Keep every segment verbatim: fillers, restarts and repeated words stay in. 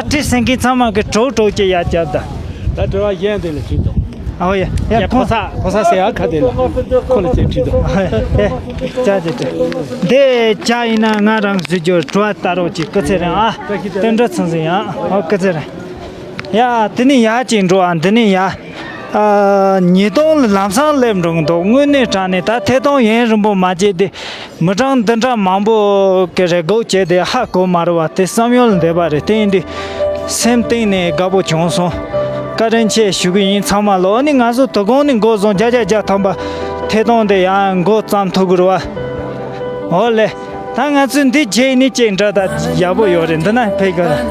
བྲིས་ཟིན་མཁན་ཚང་མ་གི་གྲོགས་གྲོགས་ཀྱི་ཡར་རྒྱབ་ད། ད་དྲི་བ་གཞན་དེ་ལ་དྲིས་དང་། ཨོ་ཡ་ཡ། ཡ་ཕོ་ཁོང་ས་ཕོ་ས་ཟེར་ཡ་ཁ་དེ་ལ་ཁོ་ལ་ཅིག་དྲིས་དང་། ཨེ་ཅག་ཅིག་དྲིས། འདི་ཅག་ཡིན་ན་ང་རང་བཟོས་རྒྱུ་དྲི་བ་ལྟ་རོགས་ཀྱི་སྐུ་ཚེ་རིང་ཨ། དོན་འགྲོ་ཚང་ཟིན་ཡ། ཨོ་སྐུ་ཚེ་རིང་། ཡ་དེ་ནས་ཡར་ཅིག་འགྲོ་ཨ། འདི་ནས་ཡ། ཨ། ཉིས་སྟོང་ལ་ལམ་སང་སླེབས་འགྲོ་གི་འདུག་དངོས་གནས་དྲང་གནས་ད་ཐད་གཏོང་ཡུན་རིང་པོ་མ་བྱས་ཏེ། མི་གྲངས་འདི་འདྲ་མང་པོ་གི་རེ་སྒུག་བྱས་ཏེ་ཧ་གོ་མ་རེད་བ། དེ་བསམ་ཡུལ་འདས་པ་རེད། དེ་ཡིན་དུས་སེམས་གཏིང་ནས་དགའ་པོ་བྱུང་སོང་། བཀའ་དྲིན་ཆེ་ཞུ་གི་ཡིན་ཚང་མ་ལ། ཨ་ནི་ང་ཚོ་དོ་དགོང་ནས་འགོ་བཟུང་བརྒྱ་ཆ་བརྒྱ་ཐམ་པ་ཐད་གཏོང་དེ་ཡང་འགོ་བརྩམས་ཐུབ་གི་རེད་བ། འོ་ལེ། ད་ང་ཚོས་འདི་བརྗེད་ནི་ཅིག་འདྲ་ད་ཡག་པོ་ཡོད་རེད། འདི་ན་ཕེབས་གི་རེད།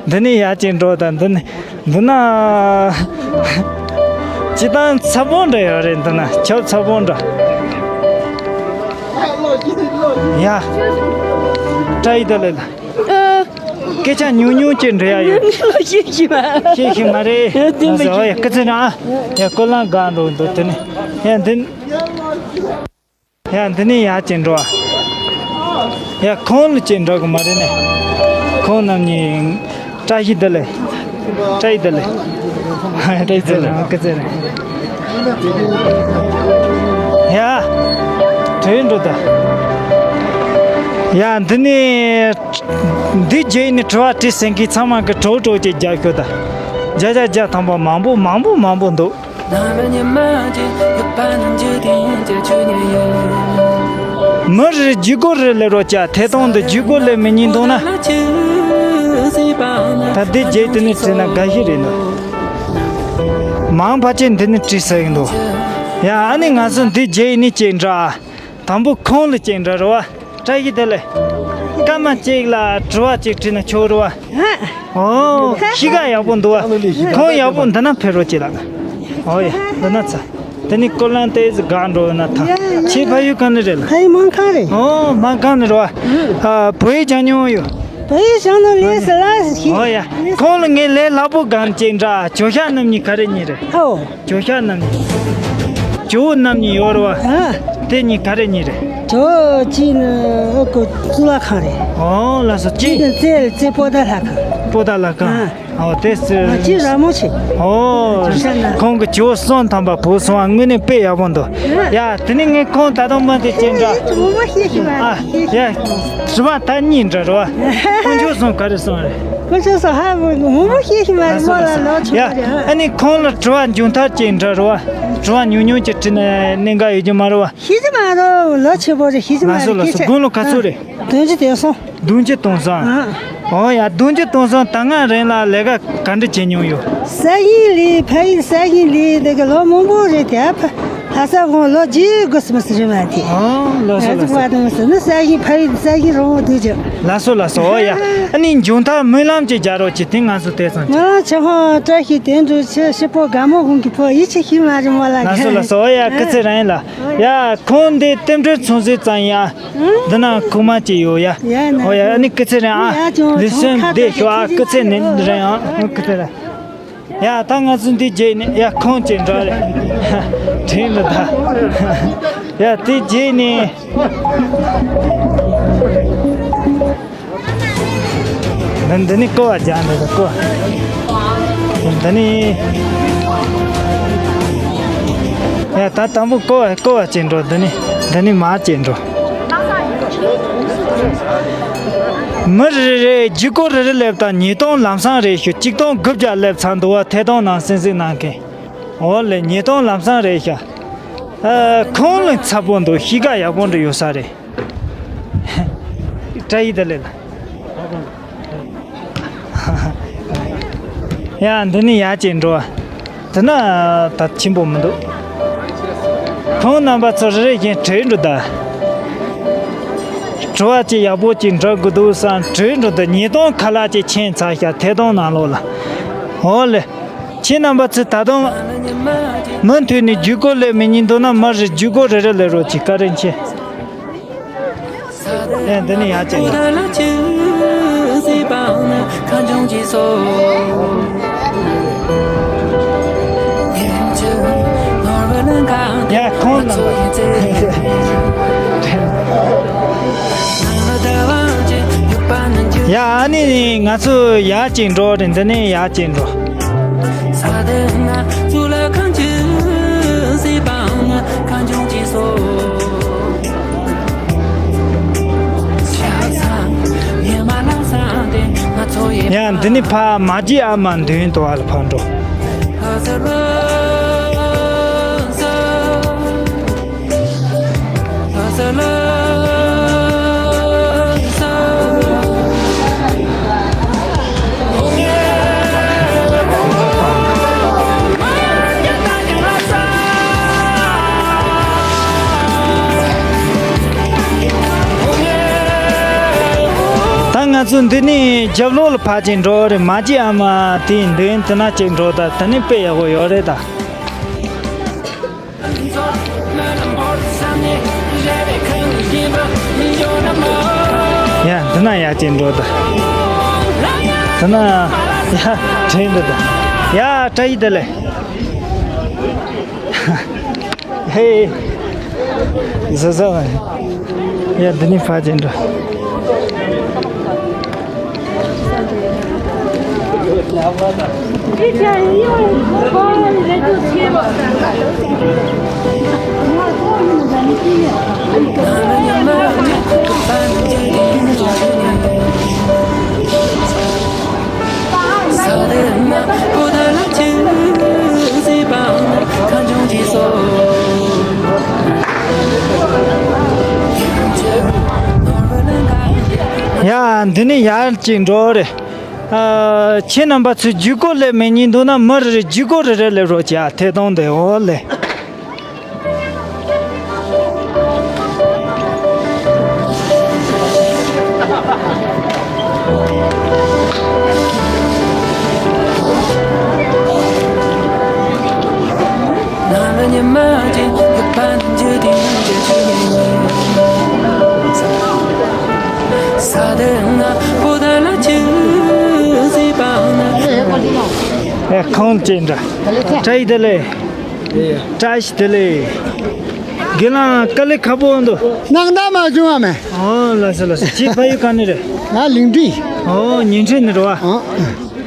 འདི་ནས་ཡར་ཅིག་འགྲོ་དང་འདི་ནས་འདི་ན། སྤྱི་བཏང་ཚ་པོ་འདྲ་ཡོད་རེད། འདི་ན་ཆབ་ཚ་པོ་འདྲ། ཡ། བཀྲ་ཤིས་བདེ་ལེགས་ལ། སྐད་ཆ་ཉུང་ཉུང་ཅིག་འདྲ་ཡ་ཡོད། ཤེས་ཤེས་མ་རེད། ཤེས་ཤེས་མ་རེད། ཨ་ཟེར་བ་ཡ་སྐུ་ཚེ་ན་ཡ་ཀོ་ལང་གང་འགྲོ་འདུག་དེ་ནས་ཡ་འདི། ཡ་འདི་ནས་ཡར་ཅིག་འགྲོ་ཨ། ཡ་ཁོང་ལ་ཅིག་འགྲོ་གི་མ་རེད་ནས། ཁོང་རྣམ་གཉིས་བཀྲ་ཤིས་བདེ་ལེགས། བཀྲ་ཤིས་བདེ་ལེགས། བཀྲ་ཤིས་བདེ་ལེགས། སྐུ་ཚེ་རིང་། ཡ། དྲན་འགྲོ་ད། ཡ་འདི་ནས་འདི་རྗེས་ནས་དྲི་བ་དྲིས་ཟིན་མཁན་ཚང་མ་གི་གྲོགས་གྲོགས་ཅིག་རྒྱབ་ཤོག་ད། བརྒྱ་ཆ་བརྒྱ་ཐམ་པ་མང་པོ་མང་པོ་མང་པོ་འདུག་མི་རེ་བརྒྱུད་སྐུར་རེ་སླེབས་རོགས་བྱ། ཐད་གཏོང་འདི་བརྒྱུད་སྐུར་སླེབས་མི་ཉན་འདུག་ན། ད་འདི་རྗེས་དེ་ནས་བྲིས་ན་དགའ་ཤི་རེད་འདུག་མང་བ་ཅན་འདི་ནས་བྲིས་ཟེར་གི་འདུག་ཡ་ཨ་ནི་ང་ཚོ་འདི་རྗེས་ནས་ཅིག་འདྲ། དང་པོ་ཁོང་ལ་ཅིག་འདྲ་རེད་བ། བཀྲ་ཤིས་བདེ་ལེགས། སྐར་མ་གཅིག་ལ་དྲི་བ་གཅིག་དྲིས་ན་ཆོག་རེད་བ། ཨོ། གཤིས་ཀ་ཡག་པོ་འདུག་བ། ཁོང་ཡག་པོ་འདི་ན་ཕེབས་རོགས་གྱིས་ལགས། ཨོ་ཡ། འདི་ན་ཚ། དེ་ནི་ཀོ་ལན་ཏེ་ཟི་གང་འགྲོ་ན་ཐང་། ཁྱེད་ཕ་ཡུལ་ག་ནས་རེད་ལགས། ཕ་ཡུལ་མང་ཁང་རེད། ཨོ་མང་ཁང་ནས་རེད་བ། ཨ་བོད་ཡིག་སྦྱང་མྱོང་ཡོད། བོད་ཡིག་སྦྱང་ནོ་ལས་སླ་ཞིག་ཨོ་ཡ། ཁོང་ལ་ངས་ལས་སླ་པོ་གང་ཅིག་འདྲ་ཇོ་ཤ་རྣམ་གཉིས་ག་རེ་གཉིས་རེད། ཨོ། ཇོ་ཤ་རྣམ་གཉིས། ཇོ་བོ་རྣམ་གཉིས་ཡོད་རེད་བ། ཨ། དེ་གཉིས་ག་རེ་གཉིས་རེད། ཇོ་བོ་གཅིག་ནི་ཨོ་ཀོ་གཙུག་ལག་ཁང་རེད། ཨོ་ལགས་སོ། གཅིག་གཅིག་ནི་རྩེ་རྩེ་པོ་ཏ་ལྷ་ཁང་། པོ་ཏ་ལྷ་ཁང་། ཨ། ཨོ་དེ་ཨ་གཅིག་ར་མོ་ཆེ། ཨོ་ཇོ་ཤ་ན། ཁོང་གི་ཇོ་བོ་གསུམ་ཐམ་པ་བུ་གསུམ་དངོས་གནས་དཔེ་ཡག་པོ་འདུག་ཨ། ཡ་དེ་ནི་ངས་ཁོང་ད་དུང་མ་དེ་ཅན་འདྲ། ངོ་མ་ཤེས་ཤེས་མ་ཨ་རེད། ཡ་དྲི་བ་ད་གཉིས་འདྲ་རེད་བ། དཀོན་མཆོག་གསུམ་ག་རེ་གསུངས་རེད། དཀོན་མཆོག་གསུམ་ཧ་མོ་མོ་ཤེས་ཤེས་མ་རེད། མོ་ལ་ལོ་ཆུང་ཡ་རེད། ཨ་ནི་ཁོང་ལ་དྲི་བ་མཇུག་མཐར་ཅན་འདྲ་རེད་བ། དྲི་བ་ཉུང་ཉུང་ཅིག་དྲིས་ན་གནད་འགག་ཡོད་ཀྱི་མ་རེད་བ། ཤེས་ཀྱི་མ་རེད། ལོ་ཆེ་པོ་རེད། ཤེས་ཀྱི་མ་ལགས་སོ་རེད། ལགས་སོ། སྐྱེས་ཆེན་དགུང་ལོ་ག་ཚོད་རེད། བདུན་ཅུ་དོན་གསུམ། བདུན་ཅུ་དོན་གསུམ། ཨ། ཨོ་ཡ་བདུན་ཅུ་དོན་གསུམ་ད་སྔ་རིང་ལ་ལས་ཀ་ག་འདྲ་བྱེད་མྱོང་ཡོད། གསར་བཞེངས་ལས་ཕ་ཡུལ་གསར་བཞེངས་ལས་འདི་ག་ལོ་མང་པོ་རེད་དེ། ཕ་ལྷ་ས་དབང་ལོ་བརྒྱད་དགུ་ཙམ་ཟིན་རེད་མ་དེ། ཨོ་ལགས་སོ་ལགས་སོ། ང་ཚོ་བ་དང་ཟེར་ན་གསར་བཞེངས་ཕ་ཡུལ་གསར་བཞེངས་རང་དབང་སྡུག་ཅག་ལགས་སོ་ལགས་སོ། ཨོ་ཡ་ཨ་ནི་མཇུག་མཐར་སྨོན་ལམ་ཅིག་རྒྱག་རོགས་གྱིས། དེ་ང་ཚོ་དེ་ཙམ་ཅིག་སྨོན་ལམ་ཆེ་ཧོ་བཀྲ་ཤིས་དོན་གྲུབ་ཆེ་ཤི་པོ་དགའ་མོ་ཧུང་གི་ཕོ་ཡིད་ཆེས་ཤིག་མ་རེད་མོ་ལ། ལགས་སོ་ལགས་སོ། ཨོ་ཡ་སྐུ་ཚེ་རིང་ལ། ཡ་ཁོང་འདི་རྟེན་འབྲེལ་ཚོང་ཟིན་ཙང་ཡ། འདི་ན་ཁུག་མ་ཅིག་ཡོད་ཡ། ཡ་ན་ཨོ་ཡ་ཨ་ནི་སྐུ་ཚེ་རིང་ཨ། ཡ་ཅུང་ལི་སོན་བདེ་ཤོག་ཨ། སྐུ་ཚེ་ནི་རིང་ཨ། སྐུ་ཚེ་རིང་། ཡ་ད་ང་ཚོ་འདི་རྗེས་ནས་ཡ་ཁོང་ཅིག་འགྲོ་རེད། དྲན་འདུག་ད། ཡ་དེ་རྗེས་ནས། འདི་འདི་ནི་ཀོ་བ་རྒྱག་འདི་ཀོ་བ། འདི་ནི། ཡ་ད་དང་པོ་ཀོ་བ་ཀོ་བ་ཅིག་འགྲོ། འདི་ནི་འདི་ནི་མར་ཅིག་འགྲོ། མི་རེ་རེ་བརྒྱུད་སྐུར་རེ་རེ་སླེབས་དང་ཉིས་སྟོང་ལམ་སང་རེ་ཞུ། གཅིག་སྟོང་དགུ་བརྒྱ་སླེབས་ཚར་འདུག་བ། ཐད་གཏོང་ནང་གསན་གཟིགས་གནང་མཁན། འོ་ལེ་ཉིས་སྟོང་ལམ་སང་རེད་ཤག་ཨ། ཁོང་ལ་ཚ་པོ་འདུག་གཤིས་ཀ་ཡག་པོ་འདྲ་ཡོད་ས་རེད། བཀྲ་ཤིས་བདེ་ལེགས་ལ། ཡ་འདི་ནི་ཡ་ཅིག་འགྲོ་བ། དེ་ན་ད་ཆེན་པོ་མི་འདུག་ཁོང་རྣམ་པ་ཚོ་རེ་རེ་བཞིན་བྲོས་འགྲོ་ད། བྲོ་བ་ཅིག་ཡག་པོ་ཅིག་འགྲོ་དགོས་འདུག་བསམ་བྲོས་འགྲོ་ད། ཉིས་སྟོང་ཁ་ལག་ཅིག་ཕྱིན་ཚར་ཤག་ཐད་གཏོང་ནང་ལོགས་ལ། འོ་ལེ། ཁྱེད་རྣམ་པ་ཚོས་ད་དུང་མུ་མཐུད་ནས་བརྒྱུད་སྐུར་སླེབས་མི་ཉན་འདུག་ན་མར་རེ་བརྒྱུད་སྐུར་རེ་རེ་སླེབས་རོགས་གྱིས། བཀའ་དྲིན་ཆེ། ཨེ་འདི་ནི་ཡ་ཅན་ཡ་ཁོང་རྣམ་པ། ཡ། ཡ། ཨ་ནི་ང་ཚོ་ཡར་ཅིག་འགྲོ་རེད། འདི་ནས་ཡར་ཅིག་འགྲོ། ཡ། འདི་ནས་ཕར་མ་གཅིག་ཨ་མ་མདུན་དུ་བ་ལ་ཕར་འགྲོ། ད་ང་ཚོ་འདི་ནས་རྒྱབ་ལོགས་ལ་ཕར་ཅིག་འགྲོ་རེད། མ་གཅིག་ཨ་མ་དེའི་མདུན་དེ་ན་ཅིག་འགྲོ། ད་དེ་ནས་དཔེ་ཡག་པོ་ཡོད་རེད་ད། ཡ། འདི་ན་ཡར་ཅིག་འགྲོ་ད། འདི་ན་ཡ་དྲན་འདུག་ད། ཡ། བཀྲ་ཤིས་བདེ་ལེགས། ཧེ། བཟོ་བཟོ་བ། ཡ། འདི་ནས་ཕར་ཅིག་འགྲོ། ཡ། འདི་ནས་ཡར་ཅིག་འགྲོ་རེད། ཨ། ཁྱེད་རྣམ་པ་ཚོས་ལྗིད་ཁོག་སླེབས་མེད་ཉིན་འདུག་ན། མི་རེ་རེ་ལྗིད་ཁོག་རེ་རེ་སླེབས་རོགས་བྱ། ཐད་གཏོང་དེ། འོ་ལེ། ཨེ། ཁོང་ཅི་འདྲ། བཀྲ་ཤིས་བདེ་ལེགས། བཀྲ་ཤིས་བདེ་ལེགས། དགེ་ལགས་དཀའ་ལས་ཁག་པོ་འདུག་སྣང་དག་མ་བྱུང་བ་མེད། ཨོ། ལགས་སོ་ལགས་སོ། ཁྱེད་ཕ་ཡུལ་ག་ནས་རེད། ང་ལིང་ཁྲི། ཨོ། ཉིང་ཁྲི་ནས་རེད་བ། ཨ།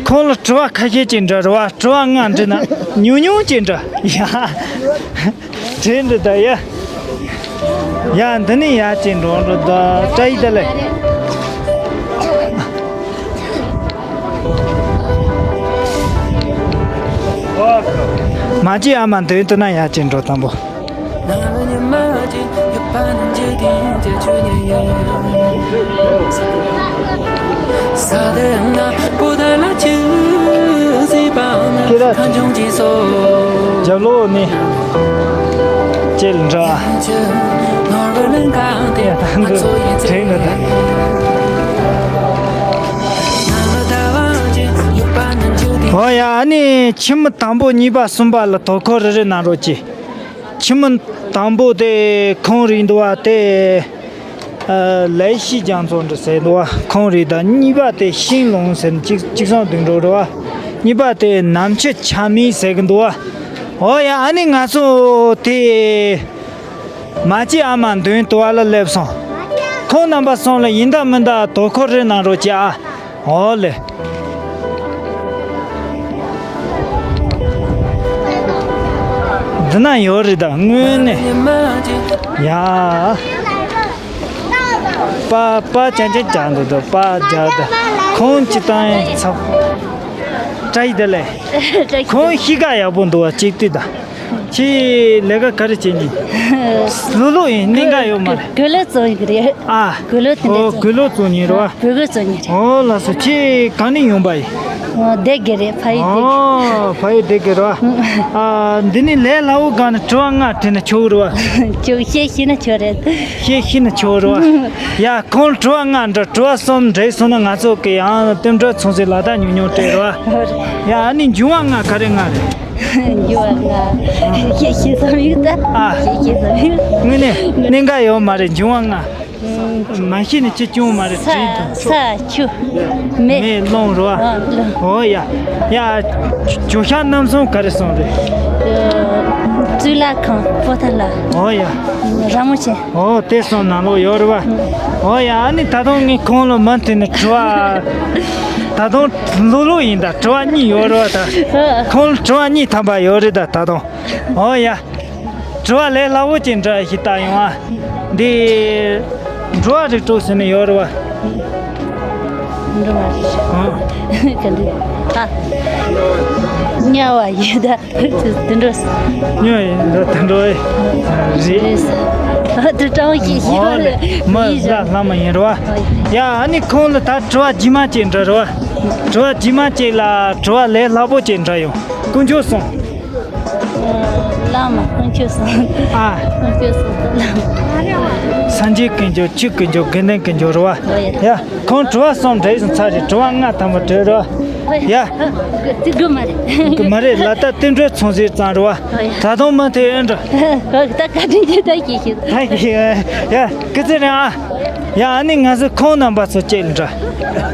ཁོང་ལ་དྲི་བ་ཁ་ཤས་ཅིག་འདྲི་རེད་བ། དྲི་བ་ལྔ་འདྲི་ན་ཉུང་ཉུང་ཅིག་འདྲི། ཡ། དྲན་འདི་ད་ཡ། ཡ། འདི་ནས་ཡར་ཅིག་འགྲོ་འགྲོ་ད། བཀྲ་ཤིས་བདེ་ལེགས། མ་གཅིག་ཨ་མ་མདུན་དུ་ན་ཡར་ཅིག་འགྲོ་དང་པོ། ཁྱེད་རང་རྒྱབ་ལོགས་ནས་ཅེལ་འདྲ། ཡ། ད་འདི་དྲན་གི་ད། ཨོ་ཡ། ཨ་ནི་ཁྱིམ་དང་པོ་གཉིས་པ་གསུམ་པ་ལ་དོ་ཁུར་རེ་རེ་གནང་རོགས་གྱིས། ཁྱིམ་དང་པོ་དེ་ཁོང་རེད་འདུག་བ། དེ། ཨ། ལས་གཞི་རྒྱ་མཚོ་འདྲ་ཟེར་འདུག་བ། ཁོང་རེད། ད་གཉིས་པ་དེ་ཤིང་ལུང་ཟེར། གཅིག་གཅིག་བཟང་དུ་འགྲོ་རེད་བ། གཉིས་པ་དེ་ནམ་ཆུ་ཆ་མིན་ཟེར་གི་འདུག་བ། ཨོ་ཡ། ཨ་ནི་ང་ཚོ་དེ་མ་གཅིག་ཨ་མ་མདུན་དུ་བ་ལ་སླེབས་སོང་། ཁོང་རྣམ་པ་གསུམ་ལ་ཡིན་ད་མིན་ད་དོ་ཁུར་རེ་གནང་རོགས་གྱིས་ཨ། ཨོ་ལེ། འདི་ན་ཡོད་རེད་ད་དངོས་གནས། ཡ། པ་པ་ཅན་ཅན་ཅན་འདུག་ད། པ་རྒྱག་ད། ཁོང་ཅི་བཏང་ཚབ། བཀྲ་ཤིས་བདེ་ལེགས། ཁོང་གཤིས་ཀ་ཡག་པོ་འདུག་བ། གཅིག་ལྟོས་ད། ཁྱེད་ལས་ཀ་ག་རེ་བྱེད་ནི། ལོ་ལོ་ཡིན། གནད་འགག་ཡོད་མ་རེད། གོས་ལོག་བཙོང་གི་རེད། ཨ། གོས་ལོག་དེ་འདྲ། ཨོ། བཙོང་། གོས་ལོག་བཙོང་ནི་རེད་བ། བོད་གོས་བཙོང་ནི་རེད། ཨོ་ལགས་སོ། ཁྱེད་གང་ནས་ཡོང་པ་ཡིན། ཨོ། སྡེ་དགེ་རེད། ཕ་ཡུལ་སྡེ་དགེ། ཨོ། ཕ་ཡུལ་སྡེ་དགེ་རེད་བ། ཨ། འདི་ནས་ལས་སླ་བོ་སྒང་ནས་དྲི་བ་ལྔ་དྲིས་ན་ཆོག་རེད་བ། ཆོག་བཤད་ཤེས་ན་ཆོག་རེད། བཤད་ཤེས་ན་ཆོག་རེད་བ། ཡ། ཁོང་དྲི་བ་ལྔ་འདྲི། དྲི་བ་གསུམ་འགྲིག་སོང་ན་ང་ཚོ་གི་ཡང་རྟེན་འབྲེལ་ཚོང་ཟིག་ལག་བསྟར་ཉུང་ཉུང་སྤྲད་རེད་བ། ཡ། ཨ་ནི་འབྱུང་བ་ལྔ་ག་རེ་ལྔ་རེད། འབྱུང་བ་ལྔ། བཤད་ཤེས་སམ་ཡོད་ད། ཨ། བཤད་ཤེས་སམ་ཡོད། དངོས་གནས་གནད་འགག་ཡོད་མ་རེད། འབྱུང་བ་ལྔ། མ་ཤེས་ནི་ཅི་བྱུང་མ་རེད། ས། དྲིས་དང་། ས་ཆུ། མེ། མེ་རླུང་རེད་བ། ཨ། རླུང་། ཨོ་ཡ། ཡ། ཇོ་ཤཱཀ་རྣམ་གསུམ་ག་རེ་གསུམ་རེད། གཙུག་ལག་ཁང་པོ་ཏཱ་ལ། ཨོ་ཡ། ར་མོ་ཆེ། ཨོ། དེ་གསུམ་ནང་ལོགས་ཡོད་རེད་བ། ཨོ་ཡ། ཨ་ནི་ད་དུང་ངས་ཁོང་ལ་མུ་མཐུད་ནས་དྲི་བ། ད་དུང་ལོ་ལོ་ཡིན་ད། དྲི་བ་གཉིས་ཡོད་རེད་བ་ད། ཁོང་ལ་དྲི་བ་གཉིས་ཐམ་པ་ཡོད་རེད་ད་ད་དུང་། ཨོ་ཡ། དྲི་བ་ལས་སླ་བོ་ཅིག་འདྲ་ཞིག་བལྟ་ཡོང་ཨ། འདི་འགྲོ་བ་རིགས་དྲུག་ཟེར་ནས་ཡོད་རེད་བ། འགྲོ་བ་རིགས། ཨ། ག་འདྲ། ཨ། དམྱལ་བ་ཡི་དྭགས་དེ་འདྲ། དམྱལ་ཡི་དྭགས་དེ་འདྲ་རེད། རེད། ཨ། དེ་སྤྲང་བོ་ཞིག་ཡོད་རེད། མི་ཡི་ལ་ལྷ་མ་ཡིན་རེད་བ། ཡ། ཨ་ནི་ཁོང་ལ་ད་དྲི་བ་རྗེས་མ་ཅིག་འདྲ་རེད་བ། དྲི་བ་རྗེས་མ་ཅིག་ལ་དྲི་བ་ལས་སླ་པོ་ཅིག་འདྲ་ཡོང་། དཀོན་མཆོག་གསུམ། བླ་མ་དཀོན་མཆོག་གསུམ། ཨ། དཀོན་མཆོག་གསུམ་དང་བླ་མ། སངས་རྒྱས་དཀོན་མཆོག་ཆོས་དཀོན་མཆོག་དགེ་འདུན་དཀོན་མཆོག་རེད་བ། ཡ། ཁོང་དྲི་བ་གསུམ་འདྲི་ཟིན་ཚར་རེད། དྲི་བ་ལྔ་ཐམ་པ་དྲིས་རེད་བ། ཡ། དེ་དགོས་མ་རེད། དགོས་མ་རེད། ལ་ད་རྟེན་འབྲེལ་ཚོང་ཟིག་ཙང་རེད་བ། ད་དུང་མ་ཐེ་ཨེ་འགྲོ། ད་བཀའ་དྲིན་ཆེ། ད་ཞིག་ཞིག་ད་ཞིག་ཡ། སྐུ་ཚེ་རིང་ཨ། ཡ། ཨ་ནི་ང་ཚོ་ཁོང་རྣམ་པ་ཚོ་བཅས་འདྲ།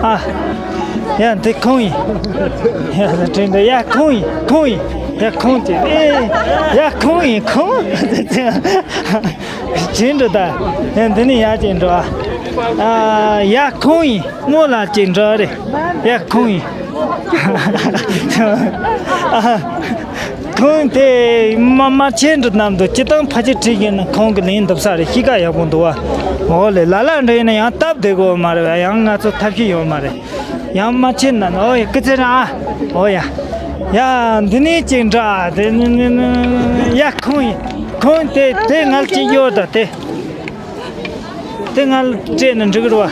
ཨ། ཡ། འདི་ཁོང་ཡིན། ཡ། དྲན་འདུག་ཡ། ཁོང་ཡིན། ཁོང་ཡིན། ཡ། ཁོང་ཅིག་ཨེ། ཡ། ཁོང་ཡིན། ཁོང་། དྲན་འདུག་ད། ཡ། འདི་ནི་ཡ་ཅིག་འགྲོ་ཨ། ཡ། ཁོང་ཡིན། སྔོན་ལ་ཅིག་འགྲོ་རེད། ཡ། ཁོང་ཡིན། ཁོང་དེ་མ་མ་ཆེན་འགྲོ་ནམ་དུ་སྤྱི་བཏང་ཕ་ཆེ་ཁྲིད་ཡིན་ན་ཁོང་གི་ལན་འདུག་ས་རེད། གཤིས་ཀ་ཡག་པོ་འདུག་བ། འོ་ལེ། ལ་ལ་འགྲོ་ཡིན་ན་ཡང་སྟབས་བདེ་གོ་མ་རེད། ཡང་ང་ཚོ་ཐབས་ཤེས་ཡོད་མ་རེད། ཡང་མ་ཆེན་ན་ཨོ་ཡ། སྐུ་ཚེ་རིང་ཨ། ཨོ་ཡ། ཡ། འདི་ནས་ཅིག་འདྲ་དེ་ནི་ནི་ནི། ཡ། ཁོང་ཡིན། ཁོང་དེ་དེ་ང་ལ་ཅིག་གཡོར་ད་དེ། དེ་ང་ལ་སྤྲད་ན་འགྲིག་གི་རེད་བ།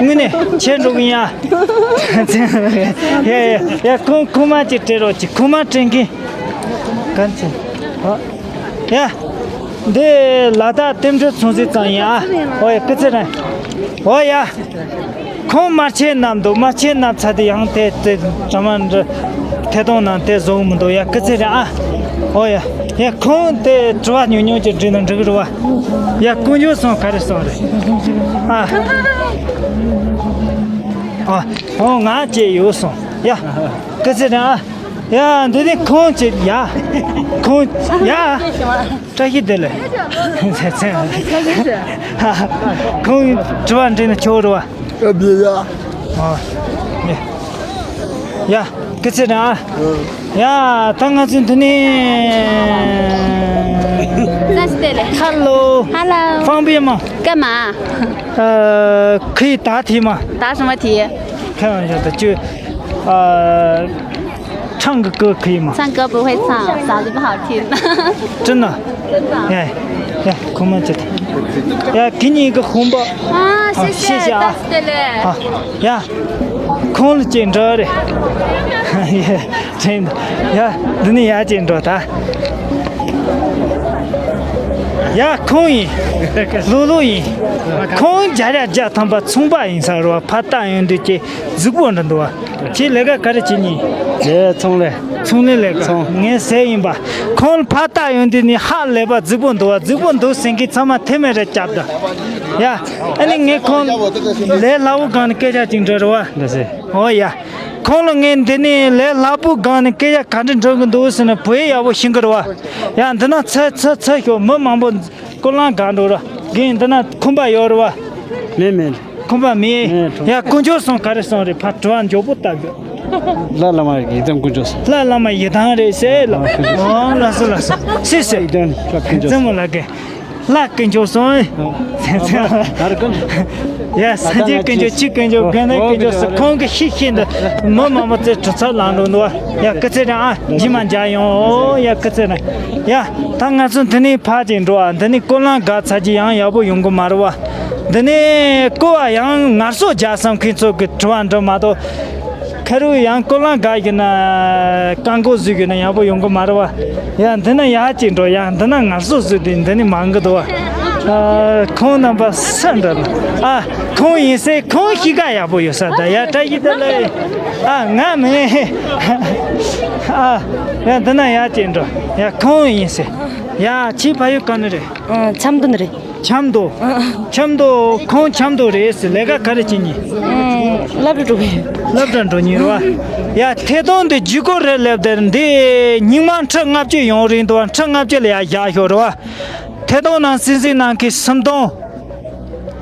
དངོས་གནས་ཁྱེད་འགྲོ་གི་ཡིན་ཨ། ཡ་ཡ་ཡ། ཁོང་ཁོང་མ་ཅིག་སྤྲད་རོགས་གྱིས། ཁོང་མ་སྤྲད་མཁན་གན་ཚེ། ཨ། ཡ། འདི་ལ་དྭགས་རྟེན་འབྲེལ་ཚོང་ཟིག་ཙང་ཡིན་ཨ། ཨོ་ཡ། སྐུ་ཚེ་རིང་། ཨོ་ཡ། ཁོང་མར་ཆེན་ནམ་འདུག་མར་ཆེན་ནམ་ཚ་དེ་ཡང་དེ་དེ་ཇ་མ་འདྲ་ཐད་གཏོང་ནང་དེ་བཟོ་གི་མི་འདུག་ཡ། སྐུ་ཚེ་རིང་ཨ། ཨོ་ཡ། ཡ། ཁོང་དེ་དྲི་བ་ཉུང་ཉུང་ཅིག་འདྲི་ན་འགྲིག་གི་རེད་བ། ཡ། དཀོན་མཆོག་གསུམ་ག་རེ་གསུངས་རེད། ཨ། ཨོ། ཨོ། ང་བཅས་ཡོད་གསུངས་ཡ། སྐུ་ཚེ་རིང་ཨ། ཡ། འདི་ནི་ཁོང་ཅིག་ཡ། ཁོང་ཡ། བཀྲ་ཤིས་བདེ་ལེགས། ཁོང་དྲི་བ་འདྲི་ན་ཆོག་རེད་བ། ཨ། བི་ཡ། ཨ། ཡ། ཡ། སྐུ་ཚེ་རིང་ཨ། ཡ། ད་ང་ཚོ་འདི་ནས། ཧ་ལོ། ཧ་ལོ། ཧྥང་པི་མ། ཀ་མ། ཨ། ཁི་ད་ཐི་མ། ད་སུ་མ་ཐི། ཁ་ཡང་ཡོད་ད་ཅུ། ཨ། 唱个歌可以吗？唱歌不会唱，嗓子不好听。真的？真的。哎，哎，空妹姐姐。哎，给你一个红包。啊，谢谢，谢谢啊。好，呀，空了紧张的。真的，呀，那你也紧张的。ཡ། ཁོང་ཡིན། ལོ་ལོ་ཡིན། ཁོང་རྒྱ་ར་རྒྱ་ཐམ་པ་ཚོང་པ་ཡིན་ས་རེད་བ། ཕ་ཏ་ཡོང་དུས་ཀྱི་གཟུགས་པོ་འདྲ་འདུག་བ། ཁྱེད་ལས་ཀ་ག་རེ་བྱེད་ཉིན། ལས་ཚོང་ལས། ཚོང་ལས་ལས་ཀ། ཚོང་། ངའི་ཟས་ཡིན་པ། ཁོང་ཕ་ཏ་ཡོང་དུས་ནི་ཧ་ལས་པ་གཟུགས་པོ་འདུག་བ། གཟུགས་པོ་འདུག་ཟེར་མཁན་ཚང་མ་ཐེ་མེ་རེ་བརྒྱབ་ད། ཡ། ཨ་ནི་ངས་ཁོང་ལས་སླ་བོ་སྒང་ནས་སྐད་ཆ་ཅིག་འདྲི་རེད་བ། འདི་ཟེར། ཨོ་ཡ། ཁོང་ལ་ངས་འདི་ནས་ལས་སླ་པོ་སྒང་ནས་སྐད་ཆ་ག་འདྲ་འདྲི་གི་འདུག་ཟེར་ན་བོད་ཡག་པོ་ཤེས་གི་རེད་བ། ཡ། འདི་ན་ཚ་ཚ་ཚ་ཤོག་མི་མང་པོ་ཀོ་ལང་ག་འགྲོ་ར། རྒན་འདི་ན་ཁུམ་པ་ཡོད་རེད་བ། མེད་མེད། ཁུམ་པ་མེད། མེད། ཡ། དཀོན་མཆོག་གསུམ་ག་རེ་གསུངས་རེད། ཕ་དྲི་བ་མགྱོགས་པོ་བཏབ་ཤོག་ལྷ་བླ་མ་ཡི་དམ་དཀོན་མཆོག་གསུམ། ལྷ་བླ་མ་ཡི་དམ་རེད་ཟེར་ལ། ཨ། ཨོ་ལགས་སོ་ལགས་སོ། སེ་སེ། ཡི་དམ་ལྷ་དཀོན་མཆོག་གསུམ། ལྷ་དཀོན་མཆོག་གསུམ། ཡ། སངས་རྒྱས་དཀོན་མཆོག་ཆོས་དཀོན་མཆོག་དགེ་འདུན་དཀོན་མཆོག་ཟེར། ཁོང་གི་ཤིག་ཤིག་འདི་མི་མང་པོ་ཚོས་གྲུ་ཚབ་ལངས་འགྲོ་འདུག་བ། ཡ། སྐུ་ཚེ་རིང་ཨ། རྗེས་མ་མཇལ་ཡོང་། ཨོ་ཡ། སྐུ་ཚེ་རིང་། ཡ། ད་ང་ཚོ་འདི་ནས་ཕར་ཅིག་འགྲོ་ཨ། འདི་ནས་ཀོ་ལང་ག་ཚར་གྱི་ཡང་ཡག་པོ་ཡོང་གི་མ་རེད་བ། འདི་ནས་ཀོ་བ་ཡང་ངར་སོ་རྒྱག་བསམ་མཁན་ཚོ་གི་དྲི་བ་འདྲི་མ་གཏོགས། ཁ་རུ་ཡང་ཀོ་ལང་ག་ཡིན་ན་རྐང་མགོ་བཟོས་ཡོད་ན་ཡག་པོ་ཡོང་གི་མ་རེད་བ། ཡ། འདི་ན་ཡག་ཅིག་འགྲོ། ཡ། འདི་ན་ངར་སོ་བཟོས་ཏེ་འདི་ནི་མང་གི་འདུག་བ། ཨ། ཁོང་རྣམ་པ་ས་འདྲ་ལ། ཨ། ཁོང་ཡིན་སའི་ཁོང་གཤིས་ཀ་ཡག་པོ་ཡོད་ས་ད། ཡ། བཀྲ་ཤིས་བདེ་ལེགས། ཨ། ང་མིན། ཨ། ཡ། འདི་ན་ཡག་ཅིག་འགྲོ། ཡ། ཁོང་ཡིན་སའི། ཡ། ཁྱེད་ཕ་ཡུལ་ག་ནས་རེད། ཨ། ཆབ་མདོ་ནས་རེད། ཆབ་མདོ། ཨ། ཆབ་མདོ། ཁོང་ཆབ་མདོ་རེད་ཟེར། ལས་ཀ་ག་རེ་བྱེད་ཉིན། ཨ། སློབ་གྲྭ་འགྲོ་གི་ཡིན། སློབ་གྲྭ་འགྲོ་ཉིན་རེད་བ། ཡ། ཐད་གཏོང་འདི་བརྒྱུད་སྐུར་རེད་ལབ་དེར་འདི་ཉིན་མ་ཁྲི་ལྔ་བཅུ་ཡོང་རིང་འདུག་བ། ཁྲི་ལྔ་བཅུ་ལ་ཡ་བཞག་ཤོག་རེད་བ། ཐད་གཏོང་ནང་སྲིད་འཛིན་ནང་གི་སུམ་སྟོང་།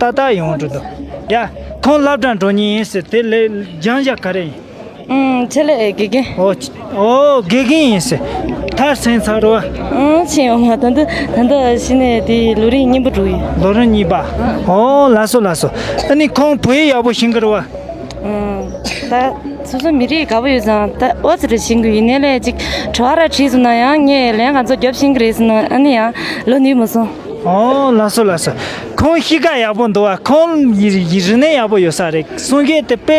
ཏག་ཏག་ཡོང་འགྲོ་འདུག་ཡ། ཁོང་སློབ་གྲྭ་འགྲོ་མཁན་ཡིན་ཟེར། དེ་ལས་སྦྱང་བྱ་ག་རེ་ཡིན། ཨུམ། ཆེད་ལས་དགེ་རྒན། ཨོ། ཨོ། དགེ་རྒན་ཡིན་ཟེར། མཐར་སོན་ཚར་རོ། ཨུམ། ཕྱིན་ཡོང་མ། ད་འདི་ད་འདི་གཞི་ནས་དེ་ལོ་རིམ་གཉིས་པ་འགྲོ་ཡིན། ལོ་རིམ་གཉིས་པ། ཨོ། ལགས་སོ་ལགས་སོ། ཨ་ནི་ཁོང་བོད་ཡིག་ཡག་པོ་ཤེས་ཀྱི་རེད་བ། ཨུམ། ད་སོ་སོ་མི་རིགས་དགའ་པོ་ཡོད་ཙང་ད་ཨོ་ཙི་རེ་ཤེས་ཀྱི་ཡིན། ནས་ལས་ཅིག་དྲི་བ་ར་དྲིས་སོང་ན་ཡང་ངས་ལན་ག་ཚོད་རྒྱབ་ཤེས་ཀྱི་རེད་ཟེར་ན་ཨ་ནི་ཡང་ལོ་ནུས་མ་སོང་། ཨོ། ལགས་སོ་ལགས་སོ། ཁོང་གཤིས་ཀ་ཡག་པོ་འདུག་བ། ཁོང་ཡི་ཡི་རིག་གནས་ཡག་པོ་ཡོད་ས་རེད། གསུང་སྐད་དེ་དཔེ་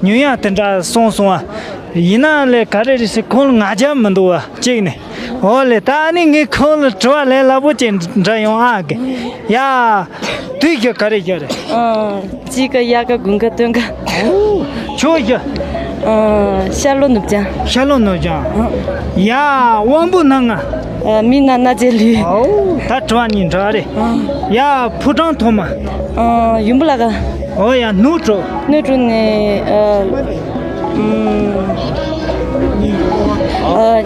ཉུང་ཡང་དེ་འདྲ་གསུངས་སོང་བ། ཡིན་ན་ལས་ག་རེ་རེད་ཟེར། ཁོང་ལ་ང་རྒྱལ་མི་འདུག་བ་གཅིག་ནས། ཨོ་ལེ། ད་ཨ་ནི་ངས་ཁོང་ལ་དྲི་བ་ལས་སླ་པོ་ཅིག་འདྲི་ཡོང་ཨ་གི། ཡ། དུས་ཀྱི་ག་རེ་རྒྱག་རེད། ཨང་། དཔྱིད་ཀ། དབྱར་ཀ། དགུན་ཀ། སྟོན་ཀ། ཁྱོད་ཀྱི། ཨང་། ཤར་ལྷོ་ནུབ་བྱང་། ཤར་ལྷོ་ནུབ་བྱང་། ཨང་། ཡ། དབང་པོ་སྣ་ལྔ། ཨ། མིག་རྣ་སྣ་ལྕེ་ལུས། ཨོ། ད་དྲི་བ་གཉིས་འདྲ་རེད། ཨང་། ཡ། ཕོ་བྲང་ཐོག་མ། ཨང་། ཡུམ་བུ་བླ་ག་ཨོ་ཡ། སྣོད་དྲུག་སྣོད་དྲུག་ནས། ཨ། ཨུམ། ཨ།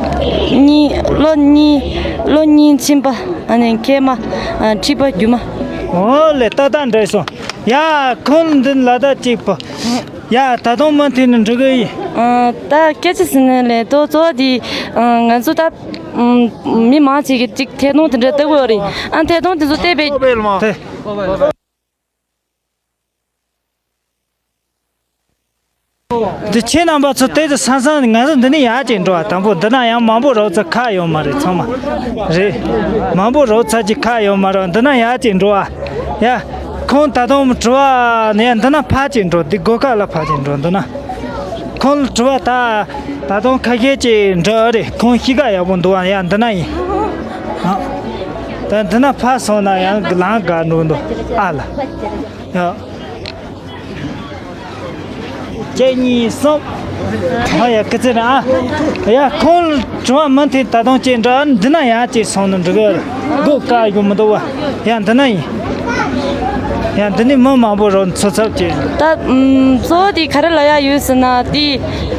གཉིས། ལོ་གཉིས། ལོ་གཉིས་ཕྱིན་པ། ཨ་ནི་མཁལ་མ། ཨ། མཁྲིས་པ། རྒྱུ་མ། ཨོ་ལེ། ཏག་ཏག་འགྲིག་སོང་། ཡ། ཁོང་འདི་ལ་ད་གཅིག་པོ། ཡ། ད་དུང་མུ་མཐུད་ནས་འགྲོ་གི་ཡིན། ཨ། ད་སྐད་ཆ་ཟེར་ན་ལས་ཏོ་གཙོ་བོ་དེ། ཨ། ང་ཚོ་ད། ཨུམ། མི་མང་ཆེ་གི་གཅིག་ཐད་གཏོང་དེ་འདྲ་ལྟ་གི་ཡོད་རེད། ཨ། ཐད་གཏོང་དེ་ཚོ་བལྟས་པས། དེ། འདི་ཁྱེད་རྣམ་པ་ཚོ་དེ་དུ་སང་སང་ང་ཚོ་འདི་ནས་ཡར་ཅིག་འགྲོ་བ། དང་པོ་འདི་ན་ཡང་མང་པོ་རོགས་ཚོ་ཁ་ཡོད་མ་རེད། ཚང་མ་རེད། མང་པོ་རོགས་ཚོ་ཅིག་ཁ་ཡོད་མ་རེད། འདི་ན་ཡར་ཅིག་འགྲོ་བ། ཡ། ཁོང་ད་དུང་དྲི་བ་ནས་འདི་ན་ཕར་ཅིག་འགྲོ། འདི་སྒོ་ཁ་ལ་ཕར་ཅིག་འགྲོ། འདི་ན་ཁོང་ལ་དྲི་བ་ད་ད་དུང་ཁ་ཤས་ཅིག་འདྲི་ཨ་རེད། ཁོང་གཤིས་ཀ་ཡག་པོ་འདུག་ཨ། ཡ། འདི་ན་ཡིན། ཨ། ད་འདི་ན་ཕར་སོང་ན་ཡང་ལམ་འགག་འགྲོ་འདུག་ཨ་ལ། ཡ། གཅིག་གཉིས་གསུམ། ཨ་ཡ། སྐུ་ཚེ་རིང་ཨ། ཡ། ཁོང་དྲི་བ་མུ་མཐུད་ད་དུང་ཅིག་འདྲི། འདི་ན་ཡང་ཅིག་སོང་ན་འགྲིག་གི། སྒོ་བཀག་ཡོད་མི་འདུག་བ། ཡ། འདི་ན་ཡིན། ཡ། འདི་ནི་མི་མང་པོ་རོགས་ཚོ་ཚབ་ཅིག་ད་ཨུམ། གཙོ་བོ་དེ་ག་རེ་ལབ་ཡ་ཡོད་ཟེར་ན་དེ།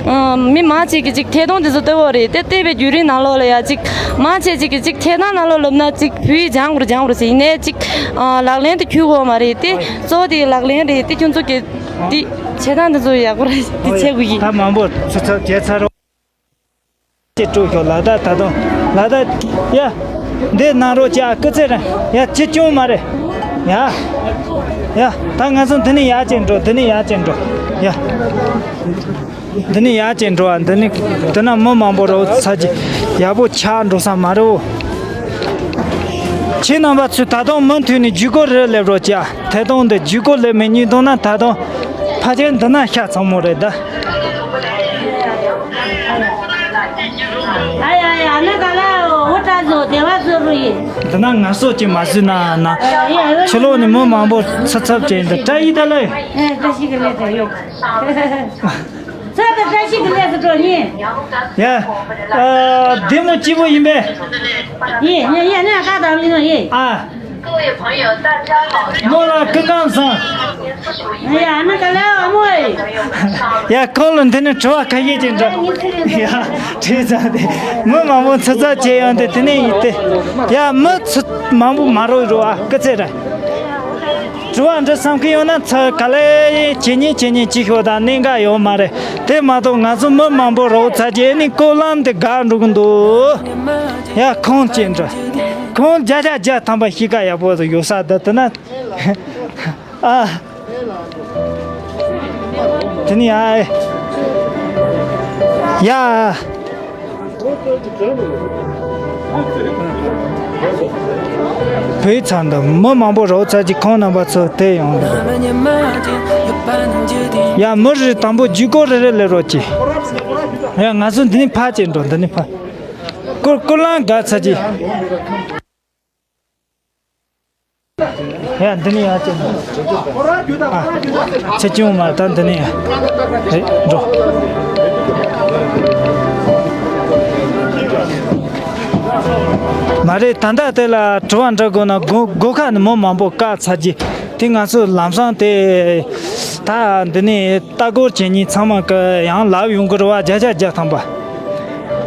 ཨུམ། མི་མང་ཆེ་གི་ཅིག་ཐད་གཏོང་དེ་ཚོ་ལྟ་བུ་རེད། དེ་ལྟ་བའི་བརྒྱུད་རིམ་ནང་ལོགས་ལ་ཡ་ཅིག་མང་ཆེ་ཅིག་གི་ཅིག་ཐད་གཏོང་ནང་ལོགས་ལབ་ན་ཅིག་བོད་ཡིག་སྦྱང་དགོས་རེད། སྦྱང་དགོས་རེད་ཟེར། ཡིན་ནའི་ཅིག་ཨ། ལག་ལེན་དུ་འཁྱོལ་གི་ཡོད་མ་རེད་དེ། གཙོ་བོ་དེ་ལག་ལེན་རེད་དེ། ཁྱོད་ཚོ་གི་དེ་བྱེད་སྟངས་དེ་ཚོ་ཡག་པོ་རེད་དེ། བྱེད་དགོས་ཀྱི། ད་མང་པོ་ཚོ་ཚོ་བྱས་ཚར་རོ། ཅེས་སྤྲོ་ཤོག་ལ། ད་ད་དུང་ལ་ད་ཡ། འདི་གནང་རོགས་བྱ། སྐུ་ཚེ་རིང་། ཡ། ཅི་བྱུང་མ་རེད། ཡ། ཡ། ད་ང་ཚོ་འདི་ནས་ཡར་ཅིག་འགྲོ། འདི་ནས་ཡར་ཅིག་འགྲོ། ཡ། འདི་ནས་ཡར་ཅིག་འགྲོ་བ། འདི་ནས་འདི་ན་མི་མང་པོ་རོགས་ཚ་གྱི་ཡག་པོ་ཆགས་འགྲོ་ས་མ་རེད། ཁྱེད་རྣམ་པ་ཚོས་ད་དུང་མུ་མཐུད་ནས་བརྒྱུད་སྐུར་རེ་སླེབས་རོགས་བྱ། ཐད་གཏོང་འདི་བརྒྱུད་སྐུར་སླེབས་མེད་ཉིན་དུང་ན་ད་དུང་ཕལ་ཆེར་འདི་ན་ཤ་ཚང་མོ་རེད་ད། ཨ་ཡ་ཡ། ཨ་ན་ག་ལ་འོ་ཏྲ་ཟོ་དེ་བ་ཟོ་རུ་ཡིན། འདི་ན་ང་སོ་ཅི་མ་ཟོས་ན་ན། ཕྱི་ལོགས་ནས་མི་མང་པོ་ཚབ་ཚབ་བྱས་འདི་བཀྲ་ཡིས་ད་ལེ། ཨེ། བཀྲ་ཤིས་བདེ་ལེགས་ད་ཡོད། ཚ་ད་བཀྲ་ཤིས་བདེ་ལེགས་སུ་འགྲོ་ཡིན། ཡ། ཨ། བདེ་མོ་སྐྱིད་པོ་ཡིན་པས། ཡིན་ཡིན་ཡིན། ཨ། ཀ་དང་མི་ནོ་ཡིན། ཨ། མོ་ལ་སྐུ་ཁམས་བཟང་། ཡ། ཨ་ན་ག་ལ་ཨ་མོ་ཨེ། ཡ། ཁོང་ལ་འདི་ནས་དྲི་བ་ཁ་ཤས་ཅིག་འདྲི། ཡ། དྲིས་ཙང་དེ་མི་མང་པོ་ཚོ་ཚོ་བྱས་ཡོང་དེ་དེ་ནས་ཡིན་ཏེ། ཡ། མི་ཚོ་མང་པོ་མ་རོགས་རོགས་ཨ། སྐུ་ཚེ་རིང་། དྲི་བ་འདྲི་བསམ་གི་ཡོད་ན་ཚ་ག་ལེ་ཇེ་ཉིན་ཇེ་ཉིན་ཅི་ཤོད་དང་གནད་འགག་ཡོད་མ་རེད། དེ་མ་གཏོགས་ང་ཚོ་མི་མང་པོ་རོགས་ཚ་རྗེས་ནི་ཀོ་ལམ་དེ་འགག་འགྲོ་གི་འདུག་ཡ། ཁོང་ཅི་འདྲ། ཁོང་བརྒྱ་ཆ་བརྒྱ་ཐམ་པ་གཤིས་ཀ་ཡག་པོ་ཡོད་ས་འདི་དེ་ན། ཨ། དེ་ནི་ཨ། ཡ། བོད་ཚང་དུ་མི་མང་པོ་རོགས་ཚ་གྱི་ཁོང་རྣམ་པ་ཚོ་དེ་ཡོང་། ཡ། མི་རེ་དང་པོ་བརྒྱུད་སྐུར་རེ་རེ་ལས་རོགས་གྱིས། ཡ། ང་ཚོ་འདི་ནས་ཕར་ཅིག་འགྲོ། འདི་ནས་ཕར། ཀུར་ཀུར་ལང་དགའ་ཚ་གྱི། ཡ། འདི་ནས་ཡར་ཅིག་འགྲོ། ཨ། ཚེ་སྐྱོང་མ་ད་འདི་ནས་རེད་འགྲོ། མ་རེད། ད་ལྟ་དེ་ལ་དྲི་བ་འདྲི་དགོས་ན་སྒོ་སྒོ་ཁ་ནས་མི་མང་པོ་བཀག་ཚར་གྱི། དེ་ང་ཚོ་ལམ་སང་དེ་ད་འདི་ནས་ལྟ་སྐོར་བྱེད་མཁན་ཚང་མ་གི་ཡང་ལབ་ཡོང་གི་རེད་བ། བརྒྱ་ཆ་བརྒྱ་ཐམ་པ།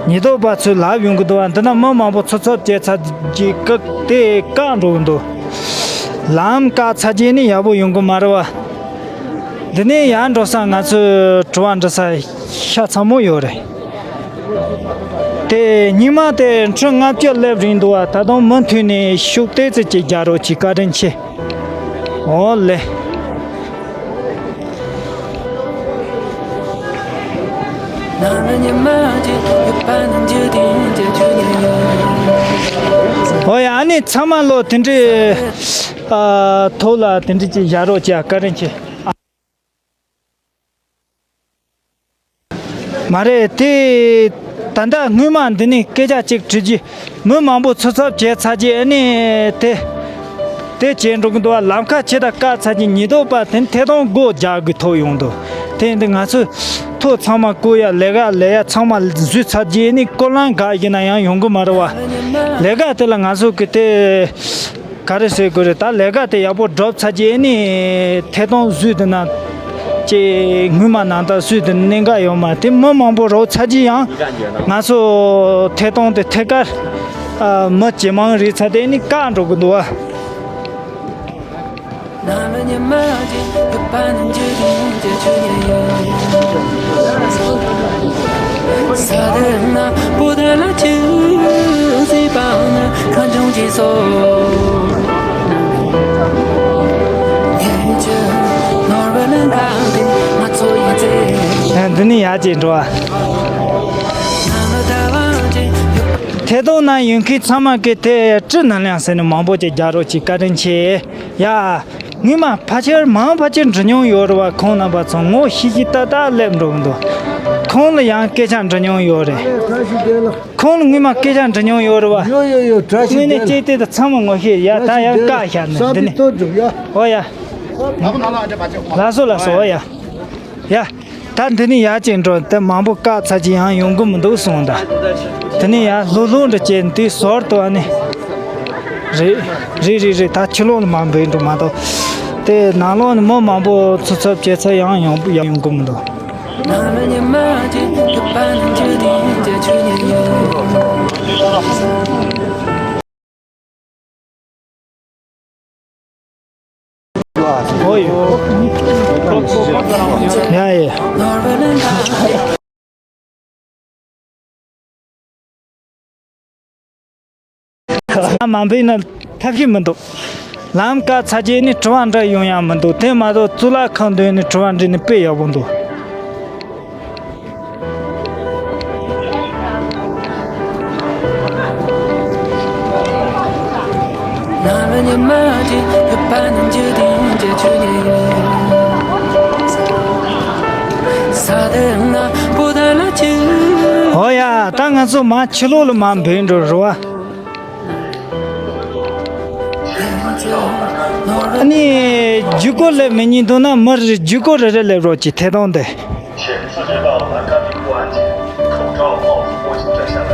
ཉེན་རྟོག་པ་ཚོས་ལབ་ཡོང་གི་འདུག་བ། འདི་ན་མི་མང་པོ་ཚོ་ཚོ་བྱས་ཚར་གྱི་བཀག་དེ་བཀག་འགྲོ་གི་འདུག་ལམ་བཀག་ཚར་རྗེས་ནི་ཡག་པོ་ཡོང་གི་མ་རེད་བ། འདི་ནས་ཡར་འགྲོ་ས་ང་ཚོའི་དྲི་བ་འདྲི་ས་ཤ་ཚ་མོ་ཡོད་རེད། དེ་ཉི་མ་དེ་ཁྲི་ལྔ་བཅུ་སླེབས་རིང་འདུག་བ། ད་དུང་མུ་མཐུད་ནས་ཤུགས་ཏོག་ཙམ་ཅིག་རྒྱག་རོགས་གྱིས། བཀའ་དྲིན་ཆེ། འོ་ལེ། འོ་ཡ། ཨ་ནི་ཚང་མ་ལོ་དེ་འདྲའི་ཨ་ཐོག་ལ་དེ་འདྲ་ཅིག་བཞག་རོགས་གྱིས། བཀའ་དྲིན་ཆེ། མ་རེད་དེ། ད་ལྟ་སྔོན་མ་འདི་ནས་སྐད་ཆ་གཅིག་དྲི་རྒྱུ། མི་མང་པོ་ཚུད་ཚོད་བྱས་ཚར་རྗེས་ཨ་ནི་དེ། དེ་བྱས་འགྲོ་གི་འདུག་བ། ལམ་ཁ་ཕྱི་དང་བཀག་ཚར་རྗེས་ཉེན་རྟོག་པ་དེ་ཐད་གཏོང་སྒོ་རྒྱག་དགོས་ཐུག་ཡོང་འདུག། དེ་འདི་ང་ཚོས་ཐོ་ཚང་མ་བཀོད་ཡ། ལས་ཀ་ལས་ཡ་ཚང་མ་བཟོས་ཚར་རྗེས་ནི་ཀོ་ལང་ག་ཡིན་ན་ཡང་ཡོང་གི་མ་རེད་བ། ལས་ཀ་དེ་ལ་ང་ཚོ་གི་དེ། ག་རེ་ཟེར་དགོས་རེད། ད་ལས་ཀ་དེ་ཡག་པོ་སྒྲུབ་ཚར་རྗེས་ནི་ཐད་གཏོང་བཟོས་དེ་ན་ཅེ་སྔོན་མ་ནང་ལྟར་བཟོས་དེ་གནད་འགག་ཡོད་མ་རེད། དེ་མི་མང་པོ་རོགས་ཚར་རྗེས་ཡང་ང་ཚོ་ཐད་གཏོང་དེ་ཐད་ཀར་ཨ་མི་ཇེ་མང་རེད་ཚར་དེ་ནི་བཀག་འགྲོ་གི་འདུག་བ། ཡང་འདི་ནས་ཡར་ཅིག་འགྲོ་ཨ། ཐད་གཏོང་ནང་ཡོད་མཁན་ཚང་མ་གི་དེ་བཀྲིས་ནན་ལེགས་ཟེར་ནས་མང་པོ་ཅིག་རྒྱག་རོགས་གྱིས། བཀའ་དྲིན་ཆེ། ཡ། ངོ་མ་ཕལ་ཆེར་མང་ཕལ་ཆེར་འགྲོ་མྱོང་ཡོད་རེད་བ། ཁོང་རྣམ་པ་ཚོ་ངོ་ཤེས་ཤེས་ཏག་ཏག་སླེབས་འགྲོ་གི་འདུག། ཁོང་ལ་ཡང་སྐད་ཆ་འདྲི་མྱོང་ཡོད་རེད། ཁོང་ལ་ངོ་མ་སྐད་ཆ་འདྲི་མྱོང་ཡོད་རེད་བ། ཡོད་ཡོད་ཡོད། བཀྲ་ཤིས་དངོས་གནས་བདེ་ལེགས། ཅིག་དེ་དང་ཚང་མ་ངོ་ཤེས། ཡ། ད་ཡང་བཀག་བཞག་ནས་འདི་ནས། ཨོ་ཡ། ལགས་སོ་ལགས་སོ། ཨོ་ཡ། ཡ། ད་འདི་ནས་ཡར་ཅིག་འགྲོ། དེ་མང་པོ་བཀག་ཚར་གྱི་ཡང་ཡོང་གི་མི་འདུག་གསུངས། ད་དེ་ནས་ཡར་ལྷུག་ལྷུག་འདྲ་བྱས་དེ་ཟོར་དུ་ཨ་ནི། རེད་རེད་རེད་རེད། ད་ཕྱི་ལོགས་ལ་མར་འབུད་འགྲོ་མ་གཏོགས། དེ་ནང་ལོགས་ནས་མི་མང་པོ་ཚུད་ཚོད་བྱས་ཚར་ཡང་ཡོང་ཡང་ཡོང་གི་མི་འདུག། ཨོ་ཡོ། ཡ་ཡ། མ་འབུད་ན་ཐབས་ཤེས་མི་འདུག། ལམ་བཀག་ཚར་རྗེས་ནི་དྲི་བ་འདྲི་ཡོང་ཡ་མི་འདུག། དེ་མ་གཏོགས་གཙུག་ལག་ཁང་མདུན་ནས་དྲི་བ་འདྲི་ནི་དཔེ་ཡག་པོ་འདུག། ཨོ་ཡ། ད་ང་ཚོ་མར་ཕྱི་ལོགས་ལ་མར་འབུད་འགྲོ་རེད་བ། ཨ་ནི་ཇུས་འགོད་སླེབས་མི་ཉན་འདུག་ན་མི་རེ་ཇུས་འགོད་རེ་རེ་སླེབས་རོགས་གྱིས། ཐད་གཏོང་དེ།请自觉到栏杆顶部安静，口罩、帽子、墨镜摘下来，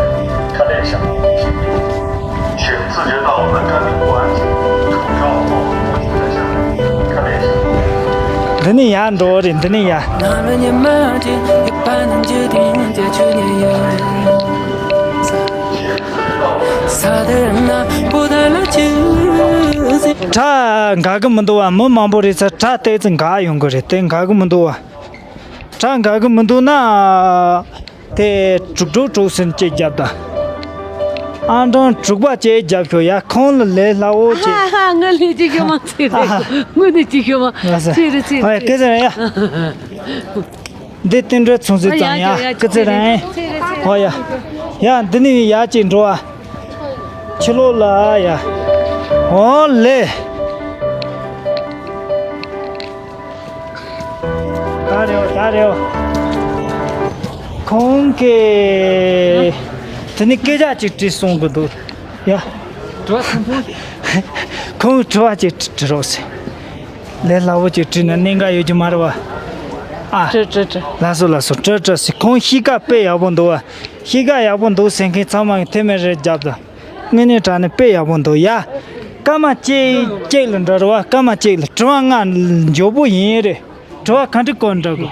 看脸上。请自觉到栏杆顶部安静，口罩、帽子、墨镜摘下来，看脸上。འདི་ནས་ཡར་འགྲོ་རེད། འདི་ནས་ཡར། གྲ་འགག་གི་མི་འདུག་བ། མི་མང་པོ་རེད་ཙང་གྲ་ཏོག་ཙམ་འགག་ཡོང་གི་རེད། དེ་འགག་གི་མི་འདུག་བ། གྲ་འགག་གི་མི་འདུག་ན། དེ་དྲུག་དྲུག་དྲུག་ཟེར་ཅིག་རྒྱབ་དང་། ཨང་གྲངས་དྲུག་པ་ཅིག་རྒྱབ་ཤོག་ཡ། ཁོང་ལ་ལས་སླ་བོ་ཅིག། ཧ་ཧ། ང་ལས་ཅིག་ཤོག་མ་ཚེ་རེད། དངོས་གནས་ཅིག་ཤོག་མ་ཚེ་རེད་ཚེ་རེད། ཨ་ཡ། སྐད་ཆ་རེད་ཡ། འདི་བསྟན་འགྲོའི་ཚོང་ཟོས་ཙམ་ཡ། སྐད་ཆ་རེད། ཨོ་ཡ། ཡ་འདི་ནས་ཡ་ཅིག་འགྲོ་ཨ། ཕྱི་ལོགས་ལ་ཡ། ཨོ་ལེ། ད་རེད་ད་རེད། ཁོང་གིས་དེ་ནི་སྐད་ཆ་ཅིག་དྲིས་གསུང་གི་འདུག་ཡ། ཁོང་དྲི་བ་ཅིག་དྲི་རོགས་ཟེར། ལས་སླ་བོ་ཅིག་དྲིས་ན་གནད་འགག་ཡོད་ཀྱི་མ་རེད་བ། ཨ། དྲི་དྲི་དྲི། ལགས་སོ་ལགས་སོ། དྲི་དྲི་ཟེར། ཁོང་གཤིས་ཀ་དཔེ་ཡག་པོ་འདུག་བ། གཤིས་ཀ་ཡག་པོ་འདུག་ཟེར་མཁན་ཚང་མ་གིས་མཐེ་མོ་རེ་རྒྱབ་དང་། དངོས་གནས་དྲང་གནས་དཔེ་ཡག་པོ་འདུག་ཡ། སྐར་མ་གཅིག་གཅིག་ལ་འདྲ་རེད་བ། སྐར་མ་གཅིག་ལ། དྲི་བ་ལྔ་མགྱོགས་པོ་ཡིན་རེད། དྲི་བ་ག་འདྲ་བཀོད་འདྲ་གོ།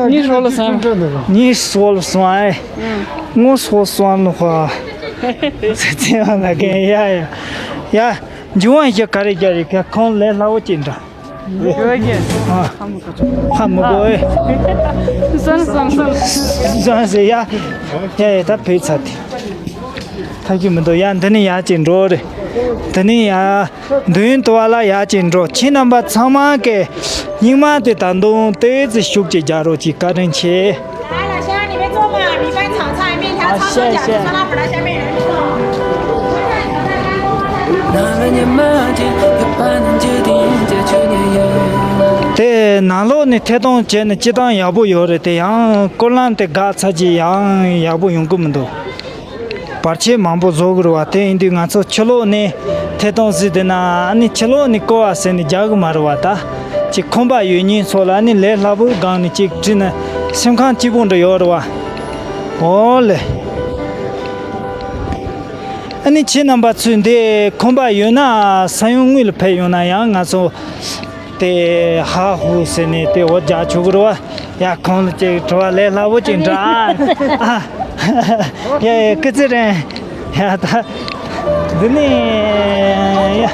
ཉི་ཤོ་ལ་སོང་། ཉི་ཤོ་ལ་སོང་ཨེ། ངོ་སོ་སོང་ལ་ཧོ། ཚེ་ཚེ་བ་ན་གན་ཡ་ཡ། ཡ། འཇུ་བ་ཞིག་ག་རེ་རྒྱག་རེད། ཁ་ཁོང་ལས་སླ་བོ་ཅིག་འདྲ། ཡོད་ཀྱི། ཨ། ཧ་མི་གོ་ཨེ། སོན་སོན་སོན། སོན་ཟེར་ཡ། ཡ་ཡ་ད་བུད་ཚར་དེ། ཐབས་ཀྱི་མི་འདུག་ཡ་འདི་ནས་ཡར་ཅིག་འགྲོ་རེད། འདི་ནས་ཡ། མདུན་དུ་བ་ལ་ཡར་ཅིག་འགྲོ། ཁྱེད་རྣམ་པ་ཚང་མ་གི་སྙིང་མ་དེ་ད་དུང་ཏོག་ཙམ་ཤུགས་ཀྱིས་རྒྱག་རོགས་གྱིས། བཀའ་དྲིན་ཆེ། 来，老乡，里面坐嘛，米饭炒菜，面条、叉烧、饺子、酸辣粉、辣椒面、人肉。 དེ་ནང་ལོགས་ནས་ཐད་གཏོང་བྱས་ནས་སྤྱིར་བཏང་ཡག་པོ་ཡོད་རེད། དེ་ཡང་སྐོར་ལམ་དེ་འགག་ཚར་རྗེས་ཡང་ཡག་པོ་ཡོང་གི་མི་འདུག་བར་ཆད་མང་པོ་བཟོ་གི་རེད་བ། དེ་ཡིན་དུས་ང་ཚོ་ཕྱི་ལོགས་ནས་ཐད་གཏོང་ཟིག་བསྡད་ན་ཨ་ནི་ཕྱི་ལོགས་ནས་བསྐོར་བ་ཟེར་ནས་རྒྱག་གི་མ་རེད་བ། ད་ཅིག་ཁོམ་པ་ཡོད་མཁན་ཚོ་ལ་ཨ་ནི་ལས་སླ་པོའི་སྒང་ནས་ཅིག་བྲིས་ན་སེམས་ཁམས་སྐྱིད་པོ་འདྲ་ཡོད་རེད་བ། འོ་ལེ། ཨ་ནི་ཁྱེད་རྣམ་པ་ཚོས་འདི་ཁོམ་པ་ཡོད་ན་ས་ཡོམ་དངོས་ལ་ཕེབས་ཡོང་ན་ཡང་ང་ཚོ་དེ་ཧ་ཧུ་ཟེར་ནས་དེ་འོ་རྒྱག་ཆོག་གི་རེད་བ། ཡ་ཁོང་ལ་ཅིག་དྲི་བ་ལས་སླ་པོ་ཅིག་འདྲ། ཨ། ཡ་ཡ་སྐུ་ཚེ་རིང་། ཡ་ད་འདི་ནས་ཡ།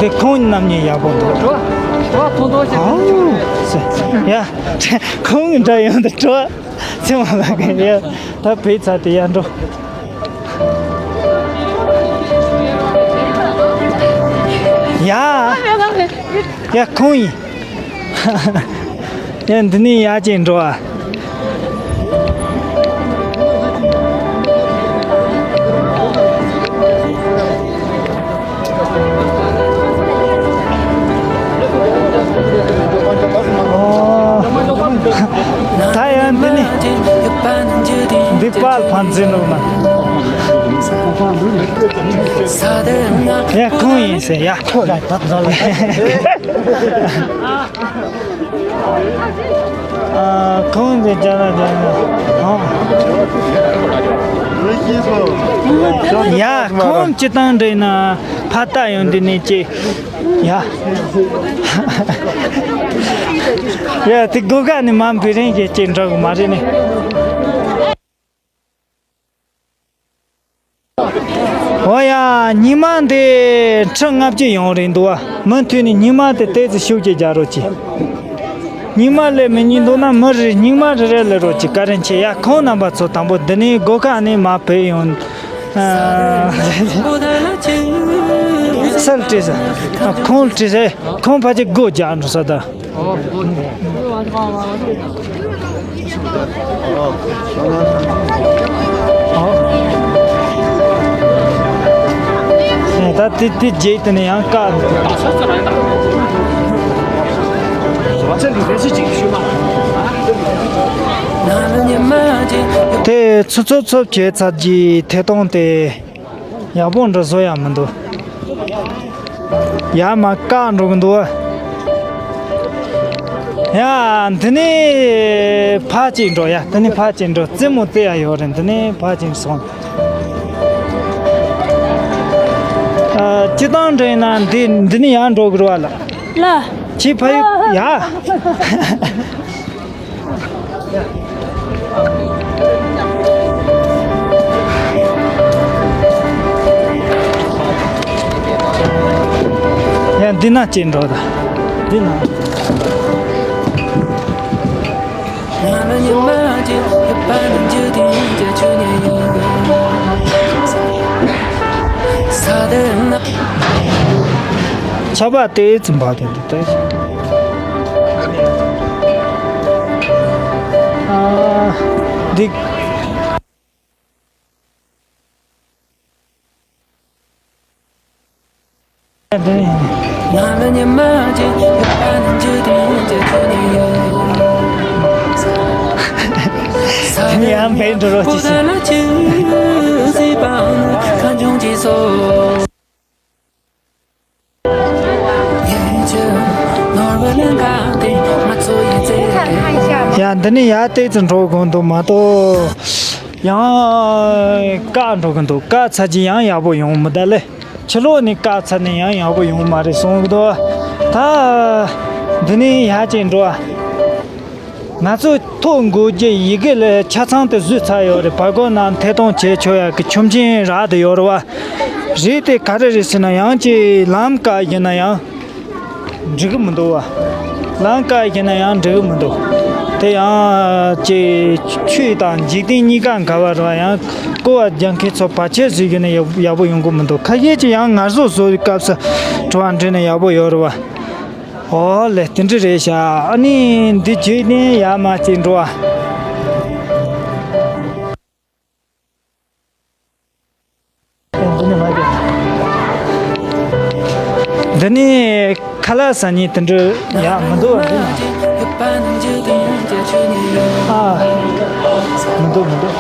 འདི་ཁོང་རྣམ་གཉིས་ཡག་པོ་འདུག་འགྲོ་འགྲོ་ཐོང་ཐོང་ཞིག་ཨོ་ཡ། ཁོང་གི་འདྲ་ཡོང་འདུག་འགྲོ། ཚེ་མ་ལགས་ཀྱི་ཡ། ད་བུད་ཚར་དེ་ཡར་འགྲོ། ཡ། ཡ་ཁོང་ཡིན། ཡ་འདི་ནས་ཡར་ཅིག་འགྲོ་ཨ། ད་ཡང་འདི་ནི་འདི་པར་ཕན་ཚུན་ནོར་མ། ཡ་ཁོང་ཡིན་ཟེར་ཡ། ཨ། ཁོང་གི་རྒྱ་ལ་རྒྱ་ལ། ཨ། ཡ་ཁོང་སྤྱི་བཏང་འདྲེན་ན་ཕ་ཏ་ཡོང་འདི་ནས་ཅི། ཡ། ཡ་དེ་སྒོ་ཁ་ནས་མ་འབུད་རིང་གི་ཅི་འགྲོ་གི་མ་རེད་ནི། འོ་ཡ། ཉི་མ་འདི་ཁྲི་ལྔ་བཅུ་ཡོང་རེད་འདུག་བ། མུ་མཐུད་ནས་ཉི་མ་དེ་ཏོག་ཙམ་ཤུགས་ཀྱིས་རྒྱག་རོགས་གྱིས། ཉི་མ་སླེབས་མི་ཉན་འདུག་ན་མི་རེ་ཉི་མ་རེ་རེ་སླེབས་རོགས་གྱིས། བཀའ་དྲིན་ཆེ། ཡ་ཁོང་རྣམ་པ་ཚོ་དང་པོ་འདི་ནས་སྒོ་ཁ་ནས་མར་བུད་ཡོང་། ཨ། སལ་བྲིས་ས། ཁོང་བྲིས་ས། ཁོང་ཕལ་ཆེར་སྒོ་རྒྱག་འགྲོ་ས་ད། ད་དེ་དེ་རྗེས་དེ་ནས་ཡང་བཀག་དེ་ཚུབ་ཚུབ་ཚུབ་བྱས་ཚར་རྗེས་ཐད་གཏོང་དེ། ཡག་པོ་འདྲ་བཟོ་ཡག་མི་འདུག་ཡར་མར་བཀག་འགྲོ་གི་འདུག་ཡ། འདི་ནས་ཕར་ཅིག་འགྲོ་ཡ། འདི་ནས་ཕར་ཅིག་འགྲོ། རྩེད་མོ་རྩེ་ཡག་ཡོད་རེད། འདི་ནས་ཕར་ཅིག་སོང་། ཨ། སྤྱིར་བཏང་འདྲ་ཡིན་ན་འདི་འདི་ནས་ཡར་འགྲོ་གི་རེད་བ་ལ། ལ། ཁྱེད་ཕ་ཡུལ་ཡ། ཡ་འདི་ན་ཅིག་འགྲོ་ད། འདི་ན། ཆར་པ་དེ་ཙམ་བབས་ཀྱི་འདུག་ད། ཨ། འདི། ཡང་བས་འགྲོ་རོགས་ཅི་ཞིག་ཡ་འདི་ནས་ཡར་ཏོག་ཙམ་འགྲོ་དགོས་འདུག་མ་གཏོགས། ཡང་བཀག་འགྲོ་གི་འདུག་བཀག་ཚར་རྗེས་ཡང་ཡག་པོ་ཡོང་མི་གདའ་ལེ། ཕྱི་ལོགས་ནས་བཀག་ཚར་ནས་ཡང་ཡག་པོ་ཡོང་མ་རེད་གསུང་གི་འདུག་ད་འདི་ནས་ཡར་ཅིག་འགྲོ་ཨ། ང་ཚོ་ཐོ་འགོད་རྒྱུ་ཡི་གེ་ལ་ཆ་ཚང་དེ་བཟོས་ཚར་ཡོད་རེད། བར་སྐོར་ནང་ཐད་གཏོང་བྱེད་ཆོག་ཡག་གི་ཆོག་མཆན་རག་བསྡད་ཡོད་རེད་བ། རེད་དེ་ག་རེ་རེད་ཟེར་ན་ཡང་ཅིག་ལམ་བཀག་ཡིན་ན་ཡང་འགྲིག་གི་མི་འདུག་བ། ལམ་བཀག་ཡིན་ན་ཡང་འགྲིག་གི་མི་འདུག་དེ་ཡང་ཅིག་ཆོས་དང་འཇིག་རྟེན་གཉིས་ཀ་འགལ་བ་རེད་བ། ཡང་བསྐོར་བ་རྒྱག་མཁན་ཚོ་བར་ཆད་བཟོས་ཡོད་ན་ཡག་ཡག་པོ་ཡོང་གི་མི་འདུག་ཁ་ཤས་ཀྱིས་ཡང་ངལ་གསོ་བཟོ་བའི་སྐབས་སུ་དྲི་བ་འདྲི་ན་ཡག་པོ་ཡོད་རེད་བ། ཨོ་ལེ། དེ་འདྲ་རེད་ཤག་ཨ་ནི་འདི་བརྗོད་ནས་ཡར་མར་ཅིག་འགྲོ་ཨ། འདི་ནི་མ་རེད། འདི་ནི་ཁ་ལག་ཟ་ཉེན་དེ་འདྲ་ཡག་མི་འདུག་འདི་ན། ཨ། མི་འདུག་མི་འདུག་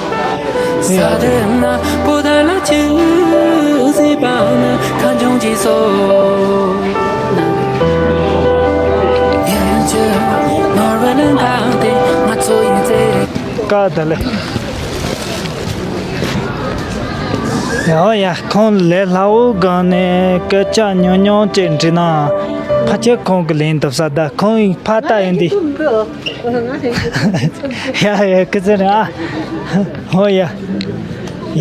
ཀ་ད་ལེ། ཡ་ཡ། ཁོང་ལས་སླ་བོ་སྒང་ནས་སྐད་ཆ་ཉུང་ཉུང་ཅིག་འདྲི་ན་ཕལ་ཆེར་ཁོང་གི་ལན་འདེབས་ས་ད་ཁོང་ཕར་ལྟ་ཡོང་དུས། ཡ་ཡ། སྐུ་ཚེ་རིང་ཨ། ཧོ་ཡ། ཡ།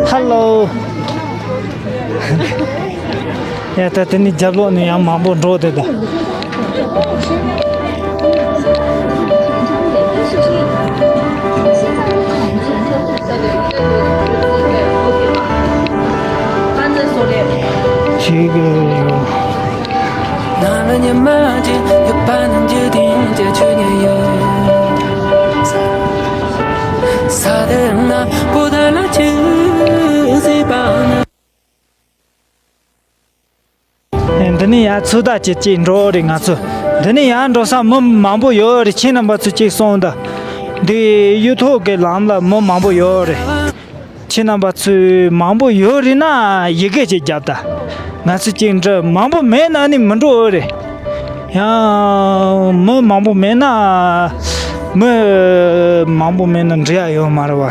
ཧ་ལོ། ཡ་ད་དེ་ནི་རྒྱབ་ལོགས་ནས་ཡང་མང་པོ་འགྲོ་དེ་ད། ཞིག་གི། འདི་ནས་ཡར་ཚོད་ལྟ་བྱེད་ཅིག་འགྲོ་རེད་ང་ཚོ། འདི་ནས་ཡར་འགྲོ་ས་མི་མང་པོ་ཡོད་རེད། ཁྱེད་རྣམ་པ་ཚོ་ཅིག་སོང་ད། འདི་གཡུ་ཐོག་གི་ལམ་ལ་མི་མང་པོ་ཡོད་རེད། ཁྱེད་རྣམ་པ་ཚོས་མང་པོ་ཡོད་རེད་ན་ཡི་གེ་ཅིག་རྒྱབ་ད། ང་ཚོ་ཅིག་འདྲི། མང་པོ་མེད་ན་ནི་མི་འགྲོ་རེད། ཡང་མི་མང་པོ་མེད་ན། མི་མང་པོ་མེད་ན་འགྲིག་ཡ་ཡོད་མ་རེད་བ།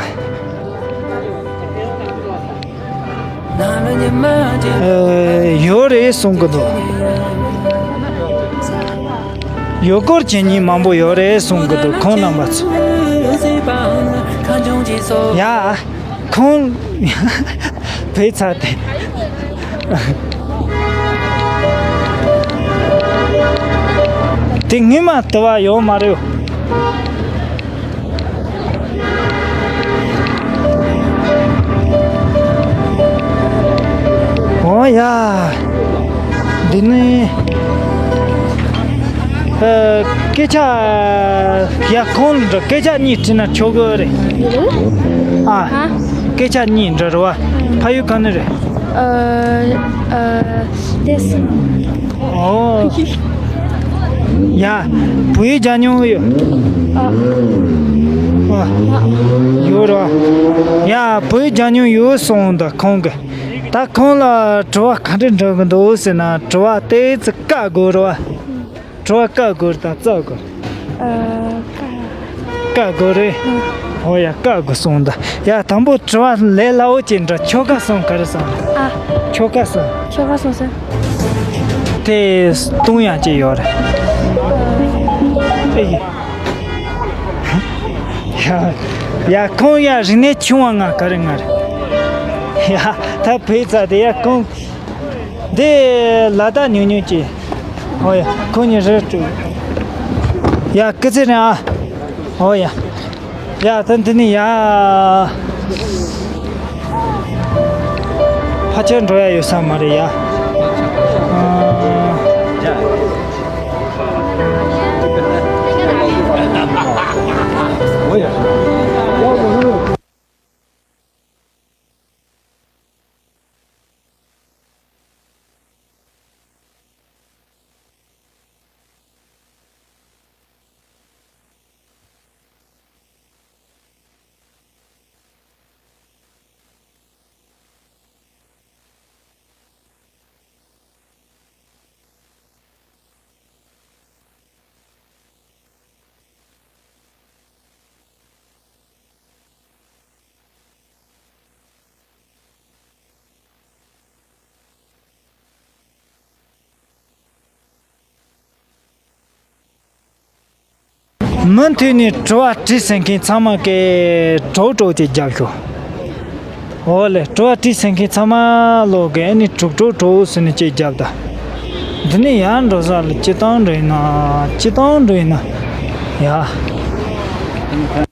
ཨེ། ཡོད་རེད་གསུང་གི་འདུག་ཡུལ་སྐོར་བྱེད་མཁན་མང་པོ་ཡོད་རེད་གསུང་གི་འདུག་ཁོང་རྣམ་པ་ཚོ། ཡ། ཁོང་བུད་ཚར་ཏེ། དེ་སྔོན་མ་དུ་བ་ཡོད་མ་རེད། ཨོ་ཡ། འདི་ནི། ཨ། སྐད་ཆ། ཡ། ཁོང་ལ་སྐད་ཆ་གཉིས་དྲིས་ན་ཆོག་གི་རེད། ཨ། ཨ། སྐད་ཆ་གཉིས་འདྲི་རེད་བ། ཕ་ཡུལ་ག་ནས་རེད། ཨ། ཨ། ཏེས། ཨོ། ཡ། བོད་ཡིག་སྦྱང་མྱོང་ཡོད། ཨ། ཨ། ཡོད་རེད་བ། ཡ། བོད་ཡིག་སྦྱང་མྱོང་ཡོད་གསུངས་འདུག་ཁོང་གིས། ད་ཁོང་ལ་དྲི་བ་ག་འདྲ་འདྲི་གི་འདུག་ཟེར་ན། དྲི་བ་ཏོག་ཙམ་བཀག་དགོས་རེད་བ། དྲི་བ་བཀག་དགོས་རེད་ད་བཀག་དགོས། ཨ། བཀག་དགོས་རེད། ཨ། ཨོ་ཡ། བཀག་དགོས་གསུངས་འདུག་ཡ། དང་པོ་དྲི་བ་ལས་སླ་བོ་ཅིག་འདྲི། ཁྱོ་ག་གསུམ་ག་རེ་གསུངས། ཨ། ཁྱོ་ག་གསུམ། ཁྱོ་ག་གསུམ་ཟེར། དེ་སྟོང་ཡང་ཅིག་ཡོད་རེད། ཨ། ཨེ་ཡ། ཡ། ཁོང་ཡ་རིག་གནས་ཆུང་བ་ང་ག་རེ་ང་རེད། ཡ། ད་བུད་ཚར་དེ་ཡ། ཁོང་འདི་ལ་དྭགས་ཉུང་ཉུང་ཅིག་ཨོ་ཡ། ཁོང་གཉིས་རེད་དྲུག་ཡ། སྐུ་ཚེ་རིང་ཨ། ཨོ་ཡ། ཡ། ད་འདི་ནི་ཡ། ཕལ་ཆེར་འགྲོ་ཡ་ཡོད་ས་མ་རེད་ཡ། ཨ། མུ་མཐུད་ནས་དྲི་བ་དྲིས་ཟིན་མཁན་ཚང་མ་གིས་གྲོགས་གྲོགས་ཅིག་རྒྱབ་ཤོག་འོ་ལེ། དྲི་བ་དྲིས་ཟིན་མཁན་ཚང་མ་ལོ་གིས་ཨ་ནི་གྲོགས་གྲོགས་གྲོགས་ཟེར་ནས་ཅིག་རྒྱབ་ད། འདི་ནས་ཡར་འགྲོ་ས་ལ་སྤྱི་བཏང་འགྲོ་ཡིན་ན། སྤྱི་བཏང་འགྲོ་ཡིན་ན། ཡ།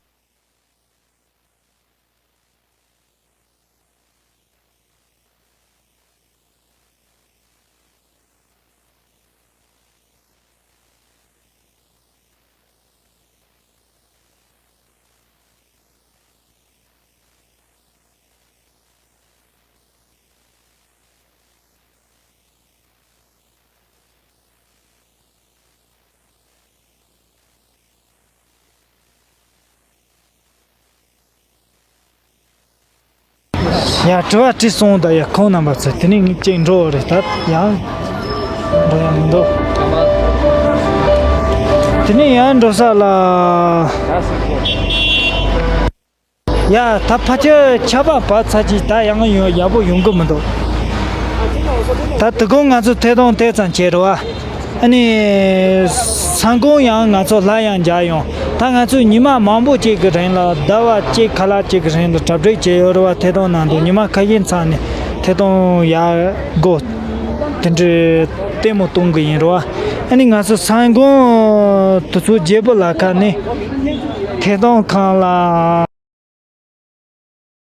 ཡ། དྲི་བ་དྲིས་སོང་ད། ཡ། ཁོང་རྣམ་པ་ཚོ། དེ་ནས་ངས་ཅིག་འགྲོ་རེད་ད། ཡང་འགྲོ་ཡ་མི་འདུག་དེ་ནས་ཡང་འགྲོ་ས་ལ། ཡ། ད་ཕ་ཆོས་ཆར་པ་བབས་ཚར་གྱི། ད་ཡང་ཡོང་ཡག་པོ་ཡོང་གི་མི་འདུག་ད་དེ་གོང་ང་ཚོ་ཐད་གཏོང་དེ་ཙམ་བྱས་རེད་བ། ཨ་ནི་ས་འགུལ་ཡང་ང་ཚོ་སླར་ཡང་རྒྱག་ཡོང་། ད་ང་ཚོས་ཉི་མ་མང་པོ་ཅིག་གི་རིང་ལ། ཟླ་བ་གཅིག་ཁ་ལག་ཅིག་གི་རིང་ལ་གྲ་སྒྲིག་བྱས་ཡོད་རེད་བ། ཐད་གཏོང་ནང་དུ་ཉི་མ་ཁ་ཤས་ཚང་ནས་ཐད་གཏོང་ཡག་སྒོ་དེ་འདྲའི་ལྟད་མོ་གཏོང་གི་ཡིན་རེད་བ། ཨ་ནི་ང་ཚོ་ས་འགུལ་དེ་ཚོ་བརྗེ་པོ་ལ་ཁ་ནས་ཐད་གཏོང་ཁང་ལ།